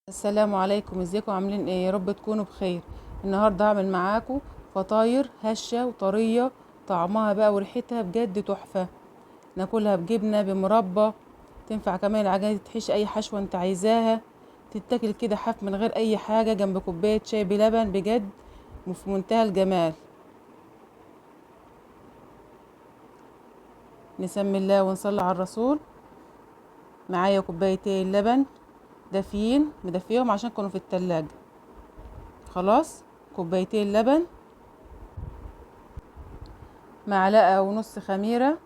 السلام عليكم، ازيكم؟ عاملين ايه؟ يا رب تكونوا بخير. النهارده هعمل معاكم فطاير هشه وطريه، طعمها بقى وريحتها بجد تحفة. ناكلها بجبنه بمربى، تنفع كمان العجينة تحشي اي حشوه انت عايزاها، تتاكل كده حاف من غير اي حاجة جنب كوباية شاي بلبن، بجد في منتهى الجمال. نسمي الله ونصلي على الرسول. معايا كوبايتين لبن دافيين، مدفيهم عشان كانوا في التلاجة. خلاص، كوبايتين لبن، معلقة ونص خميرة،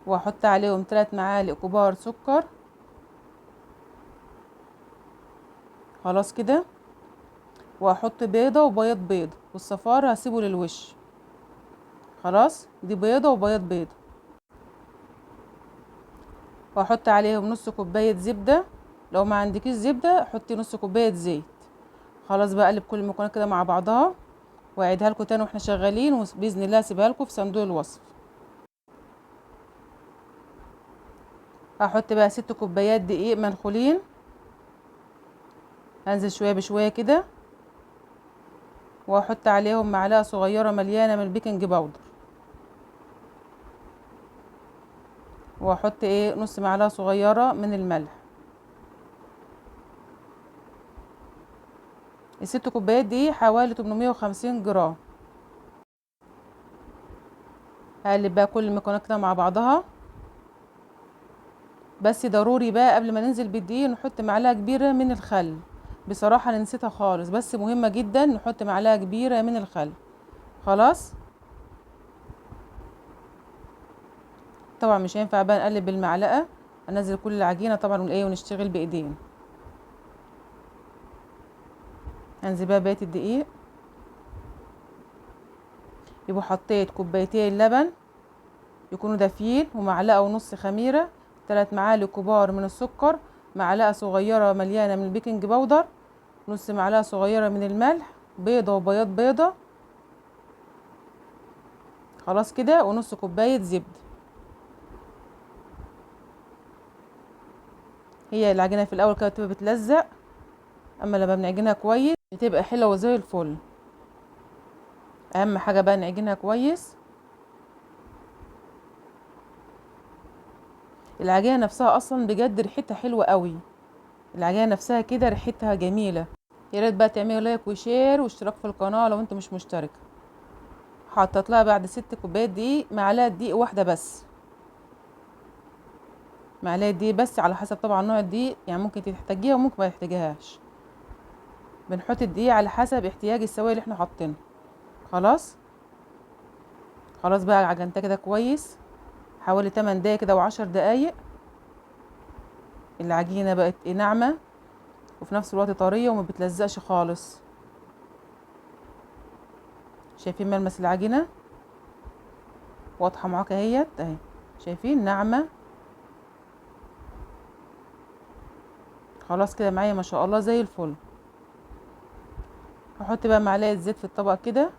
واحط عليهم 3 معالق كبار سكر. خلاص كده، واحط بيضة وبياض بيض، والصفار هسيبه للوش. خلاص، دي بيضة وبياض بيض. واحط عليهم نص كوباية زبدة، لو ما عندكيش زبدة حطي نص كوباية زيت. خلاص بقى، اقلب كل المكونات كده مع بعضها، واعيدها لكم تاني واحنا شغالين، وباذن الله هسيبها لكم في صندوق الوصف. هحط بقى 6 كوبايات دقيق منخولين، هنزل شوية بشوية كده، واحط عليهم معلقه صغيرة مليانة من البيكنج باودر، واحط نص معلقه صغيرة من الملح. الست كوبايات دي حوالي 850 جرام. هقلب بقى كل المكونات كده مع بعضها. بس ضروري بقى قبل ما ننزل بالدقيق نحط معلقه كبيرة من الخل، بصراحة انا نسيتها خالص، بس مهمة جدا نحط معلقه كبيرة من الخل. خلاص، طبعا مش هينفع بقى نقلب بالمعلقه، انزل كل العجينة طبعا ونشتغل بايدينا. هنزل بقى بقية الدقيق. يبقى حطيت كوبايتين لبن يكونوا دافيين، ومعلقة ونص خميره، 3 معالق كبار من السكر، معلقه صغيرة مليانة من البيكنج باودر، نص معلقه صغيرة من الملح، بيضة وبياض بيضة. خلاص كده، ونص كوباية زبدة. هي العجينة في الاول كده بتبقى بتلزق، اما لما بنعجنها كويس بتبقى حلوة وزي الفل. اهم حاجة بقى نعجنها كويس. العجينة نفسها اصلا بجد ريحتها حلوة قوي، العجينة نفسها كده ريحتها جميلة. يا ريت بقى تعملوا like و share واشتراك في القناة لو انت مش مشتركة. حطيت لها بعد 6 كوبايات دقيق معلقه دقيق واحدة بس، معلقه دقيق بس على حسب طبعا نوع الدقيق، يعني ممكن تحتاجيها وممكن ما تحتاجيهاش. بنحط الدقيق على حسب احتياج السوائل اللي احنا حاطينها. خلاص، خلاص بقى عجنتها كده كويس حوالي 8 دقايق كده و10 دقايق. العجينة بقت ناعمة وفي نفس الوقت طرية وما بتلزقش خالص. شايفين ملمس العجينة واضحة معاك اهيت اهي، شايفين ناعمة. خلاص كده معايا ما شاء الله زي الفل. هحط بقى معلقه زيت في الطبق كده،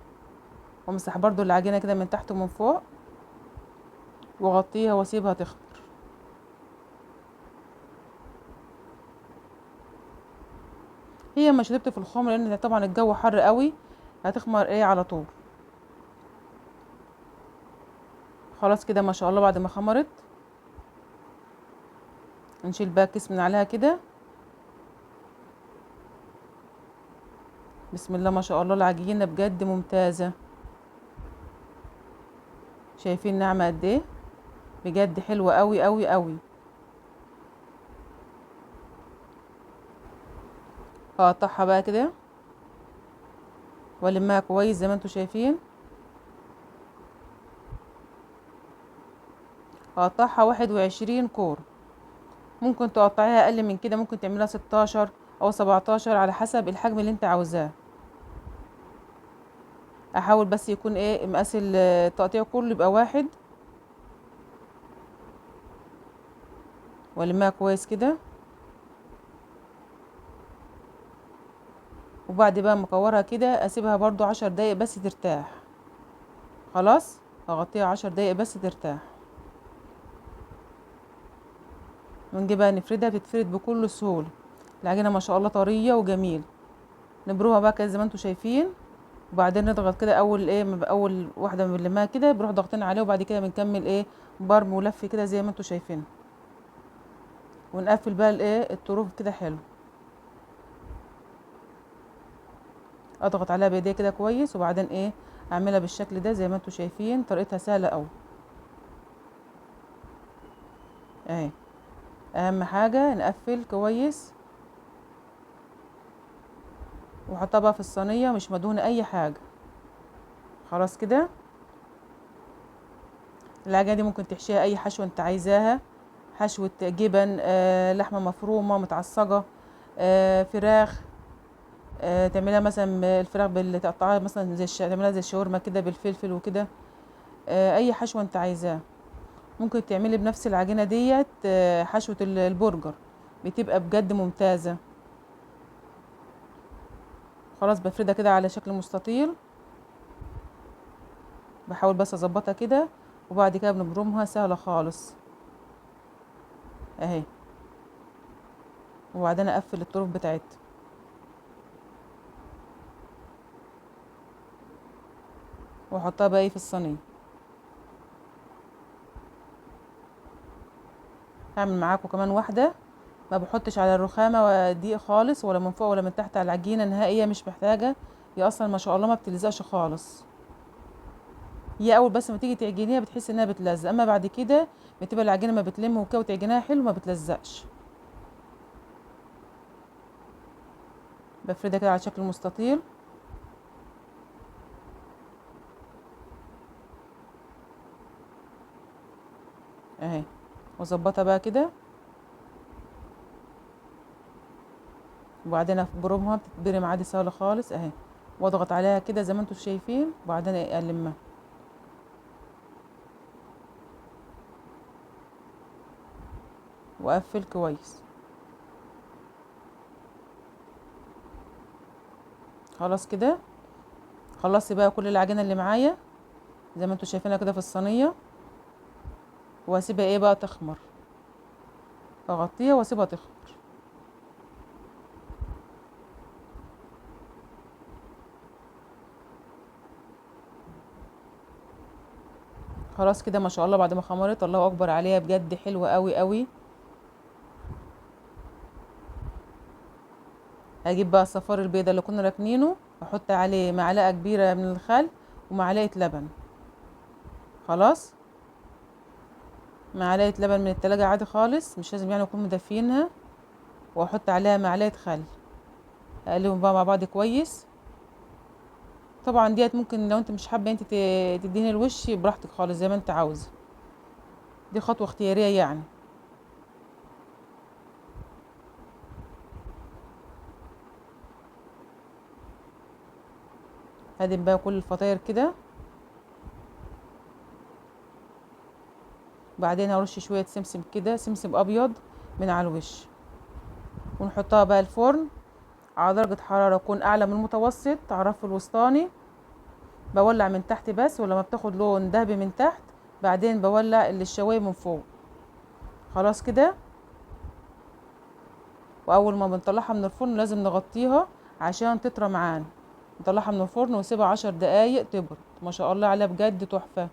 وامسح برضو العجينة كده من تحت ومن فوق، واغطيها واسيبها تخمر. هي مش هتبت في الخمر لان طبعا الجو حر قوي، هتخمر على طول. خلاص كده ما شاء الله بعد ما خمرت نشيل بقى الكيس من عليها كده. بسم الله ما شاء الله العجينة بجد ممتازة. شايفين ناعمة قد ايه؟ بجد حلوة قوي قوي قوي. هقطعها بقى كده والمها كويس زي ما انتوا شايفين. هقطعها 21 كورة، ممكن تقطعيها اقل من كده، ممكن تعمليها 16 او 17 على حسب الحجم اللي انت عاوزاه. احاول بس يكون مقاس التقطيع كله يبقى واحد. والمها كويس كده، وبعد بقى ما اكورها كده اسيبها برضو 10 دقايق بس ترتاح. خلاص هغطيها 10 دقايق بس ترتاح. ونجي بقى نفردها، بتتفرد بكل سهولة. العجينة ما شاء الله طرية وجميل. نبرمها بقى كده زي ما انتم شايفين، وبعدين نضغط كده اول ايه، اول واحدة بنلمها كده بنروح ضاغطين عليه، وبعد كده بنكمل ايه برم ولف كده زي ما انتم شايفين، ونقفل بقى الايه الطروف كده حلو. اضغط عليها بايديا كده كويس، وبعدين ايه اعملها بالشكل ده زي ما انتم شايفين. طريقتها سهلة قوي اهي. اهم حاجة نقفل كويس، وحطها بقى في الصينية مش مدهونه اي حاجة. خلاص كده العجينة دي ممكن تحشيها اي حشوه انت عايزاها، حشوه جبن، لحمه مفرومه متعصجه، فراخ، تعملها مثلا الفراخ باللي تقطعها مثلا زي تعملها زي الشاورما كده بالفلفل وكده، اي حشوه انت عايزاها. ممكن تعملي بنفس العجينة ديت حشوه البرجر، بتبقى بجد ممتازة. خلاص بفردها كده على شكل مستطيل، بحاول بس اظبطها كده، وبعد كده بنبرمها سهلة خالص اهي، وبعدين اقفل الطرف بتاعتها. واحطها بقى ايه في الصينية. هعمل معاكم كمان واحدة، ما بحطش على الرخامه دقيق خالص، ولا من فوق ولا من تحت على العجينة نهائيا، مش محتاجه، هي اصلا ما شاء الله ما بتلزقش خالص. هي اول بس ما تيجي تعجنيها بتحس انها بتلزق، اما بعد كده بتبقى العجينة ما بتلم وكده، وتعجنيها حلو ما بتلزقش. بفردها كده على شكل مستطيل، اهي، واظبطها بقى كده، وبعدين ابرمها، بتتبرم عادي سهلة خالص اهي، واضغط عليها كده زي ما انتم شايفين، وبعدين المها. واقفل كويس. خلاص كده خلصت بقى كل العجينة اللي معايا زي ما انتم شايفينها كده في الصينية، واسيبها ايه بقى تخمر، اغطيها واسيبها تخمر. خلاص كده ما شاء الله بعد ما خمرت، الله اكبر عليها بجد حلوة قوي قوي. هجيب بقى الصفار البيضة اللي كنا راكنينه، احط عليه معلقه كبيرة من الخل ومعلقة لبن. خلاص معلقه لبن من التلاجة عادي خالص، مش لازم يعني نكون مدفينها، واحط عليها معلقه خل، اقلبهم بقى مع بعض كويس. طبعا ديت ممكن لو انت مش حابة انت تدهني الوش براحتك خالص زي ما انت عاوزه، دي خطوة اختيارية يعني. هدم بقى كل الفطاير كده، بعدين هرش شوية سمسم كده، سمسم ابيض من على الوش، ونحطها بقى الفرن على درجة حرارة تكون اعلى من المتوسط على الرف الوسطاني. بولع من تحت بس، ولما بتاخد لون ذهبي من تحت بعدين بولع الشوايه من فوق. خلاص كده، واول ما بنطلعها من الفرن لازم نغطيها عشان تطرى معانا. نطلعها من الفرن ونسيبها 10 دقايق تبرد. ما شاء الله عليها بجد تحفة.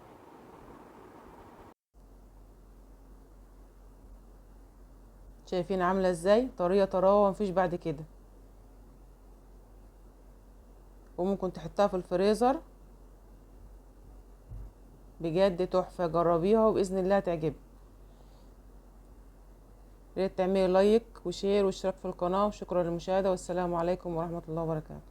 شايفين عاملة ازاي؟ طرية طراوة مفيش بعد كده. وممكن تحطها في الفريزر، بجد تحفة، جربيها وبإذن الله هتعجبك. ياريت تعملي like و share واشتراك في القناة، وشكرا للمشاهدة، والسلام عليكم ورحمة الله وبركاته.